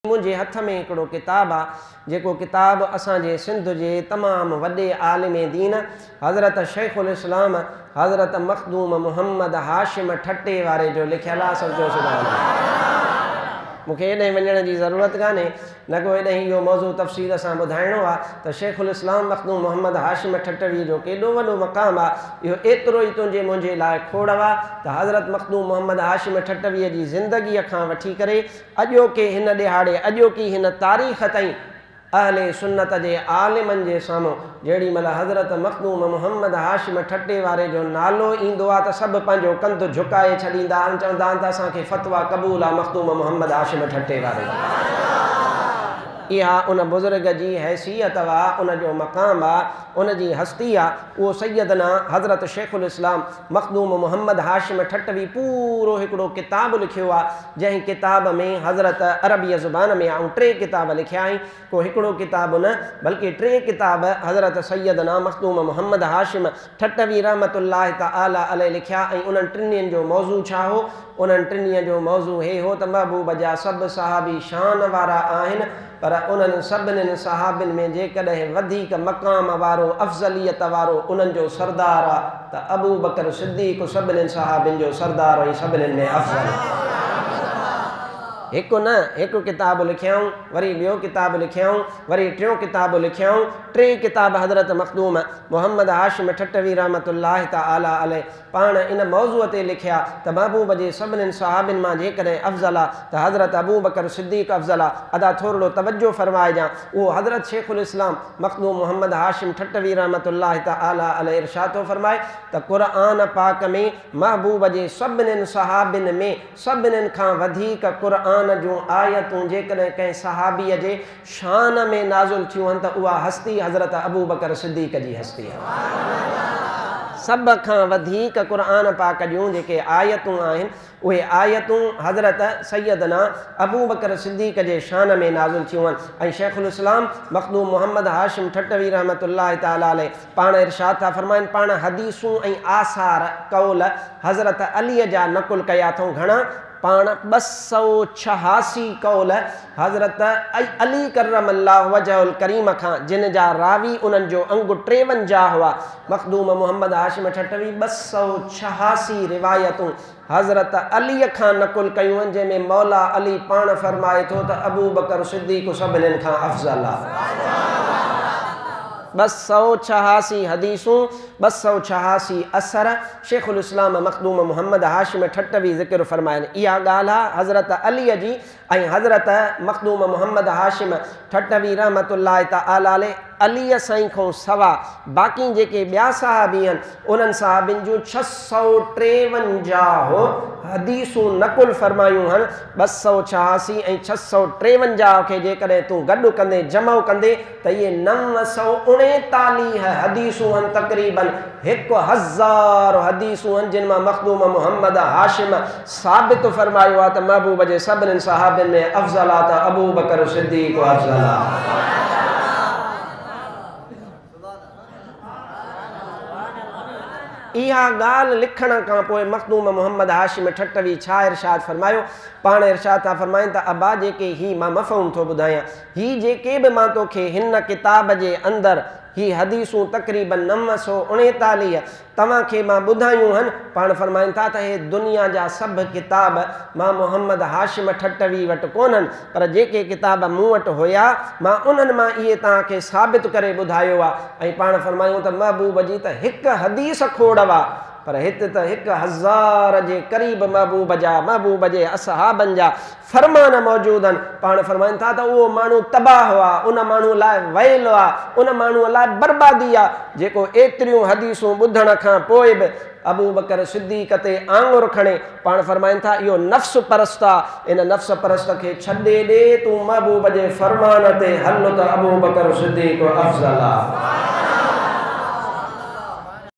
منهنجي هٿ ۾ هڪڙو ڪتاب آ، جيڪو ڪتاب اسان جي سنڌ جي تمام وڏي عالم دين حضرت شيخ الاسلام حضرت مخدوم محمد هاشم ٺٽي واري جو لکيل آ، سو چئو سبحان الله. مون کي ايڏهين وڃڻ جي ضرورت ڪانهي، نه ڪو ايڏهين اهو موضوع تفصيل سان ٻڌائڻو آ ته شيخ الاسلام مخدوم محمد هاشم ٺٽوي جو ڪيڏو وڏو مقام آ، اهو ايترو ئي تنهنجي منهنجي لاء کوڙ آ ته حضرت مخدوم محمد هاشم ٺٽوي جي زندگيء کان وٺي ڪري اڄوڪي هن ڏهاڙي، اڄوڪي هن تاريخ تائين اهل سنت جي عالمن جي سامهون جهڙي مهل حضرت مخدوم محمد هاشم ٺٽي واري جو نالو ايندو آ ته سڀ پنهنجو ڪنڌ جهڪائي ڇڏيندا آهن، چوندا آهن ته اسان کي فتويٰ قبول آ مخدوم محمد هاشم ٺٽي واري جو. اها ان بزرگ جي حيثيت آ، ان جو مقام آ، ان جي هستي آ، اهو سيدنا حضرت شيخ الاسلام مخدوم محمد هاشم ٺٽوي پورو هڪڙو ڪتاب لکيو آ، جنهن ڪتاب ۾ حضرت عربيء زبان ۾ آئون ٽي ڪتاب لکيا آهن، ڪو هڪڙو ڪتاب نه بلڪه ٽي ڪتاب حضرت سيدنا مخدوم محمد هاشم ٺٽوي رحمة الله تعالٰي عليه لکيا ۽ انهن ٽنهين جو موضوع ڇا هو؟ انهن ٽنهي جو موضوع هي هو ته محبوب جا سڀ صحابي شان وارا آهن پر انهن سڀنين صحابين ۾ جيڪڏهن وڌيڪ مقام وارو افضليت وارو انهن جو سردار آ ته ابوبڪر صديق سڀنين صحابين جو سردار ۽ سڀنين ۾ افضل آ. هڪ نه هڪ ڪتاب لکيائون، وري ٻيو ڪتاب لکيائون، وري ٽيون ڪتاب لکيائون، ٽي ڪتاب حضرت مخدوم محمد هاشم ٺٽوي رحمة الله تعالٰي عليه پاڻ ان موضوع تي لکيا ته محبوب جي سڀنين صحابين مان جيڪڏهن افضل آ ته حضرت ابوبڪر صديق افضل آ. ادا ٿورڙو توجه فرمائجان. اهو حضرت شيخ الاسلام مخدوم محمد هاشم ٺٽوي رحمة الله تعالٰي عليه ارشاد ٿو فرمائي ته قرآن پاڪ ۾ محبوب جي سڀنين صحابين ۾ سڀنين کان وڌيڪ قرآن جون آيتون جيڪڏهن ڪنهن صحابي جي شان ۾ نازل ٿيون هن ته اها هستي حضرت ابوبڪر صديق جي هستي آهي. سڀ کان وڌيڪ قرآن پاڪ جون جيڪي آيتون آهن اهي آيتون حضرت سيدنا ابوبڪر صديق جي شان ۾ نازل ٿيون هن ۽ شيخ الاسلام مخدوم محمد هاشم ٺٽوي رحمة الله تعالٰي عليه پاڻ ارشاد ٿا فرمائن پاڻ حديثون ۽ آثار قول حضرت علي جا نقل ڪيا اٿئون گهڻا پاڻ 286 قول حضرت علي ڪرم الله وجهه الڪريم کان جن جا راوي انهن جو انگ 53 هئا، مخدوم محمد هاشم ٺٽوي 286 روايتون حضرت علي کان نقل ڪيون آهن جنهن ۾ مولا علي پاڻ فرمائي ٿو ته ابوبڪر صديق سڀنين کان افضل آهي. 286 حديثون، 286 اثر، شيخ الاسلام مخدوم محمد هاشم ٺٽوي ذڪر فرمائن. اها ڳالهه حضرت علي جي ۽ حضرت مخدوم محمد هاشم ٺٽوي رحمة الله تعالٰي عليه علي سائين کان سوا باقي جيڪي ٻيا صحابي آهن انهن صحابين جون 653 حديثون نقل فرمايون هن 286 ۽ 653 کي جيڪڏهن تون گڏ ڪندين جمع ڪندين ته اهي 939 حديثون هن تقريباً 1000 حديثون هن جن مان مخدوم محمد هاشم ثابت فرمايو آهي ته محبوب جي سڀني صحابين ۾ افضل آ ته ابوبڪر صديق افضل آ. اها ڳالهه لکڻ کان پوء مخدوم محمد هاشم ٺٽوي ڇا ارشاد فرمايو؟ پاڻ ارشاد ٿا فرمائن ته ابا جيڪي هي مان مفهوم ٿو ٻڌايان هي جيڪي به مان توکي هن ڪتاب جي اندر هي حديثون تقريباً 939 توهان کي مان ٻڌايون هن، پاڻ فرمائن ٿا ته هي دنيا جا سڀ ڪتاب مان محمد هاشم ٺٽوي وٽ ڪونهن، پر جيڪي ڪتاب مون وٽ هيا، مان انهن مان اهي توهان کي ثابت ڪري ٻڌايو آ ۽ پاڻ فرمايون ته محبوب جي ته هڪ حديث کوڙ وا، پر هت ته 1000 جي قريب محبوب جا، محبوب جي اصحابن جا فرمان موجود آهن، پاڻ فرمائن ٿا ته اهو ماڻهو تباهه آ، ان ماڻهو لاء ويل آ، ان ماڻهو لاء بربادي آ، جيڪو ايتريون حديثون ٻڌڻ کان پوء به ابوبڪر صديق تي آڱر کڻي، پاڻ فرمائن ٿا اهو نفس پرست آ، ان نفس پرست کي ڇڏي ڏي، تون محبوب جي فرمان تي هل ته ابوبڪر صديق افضل آ.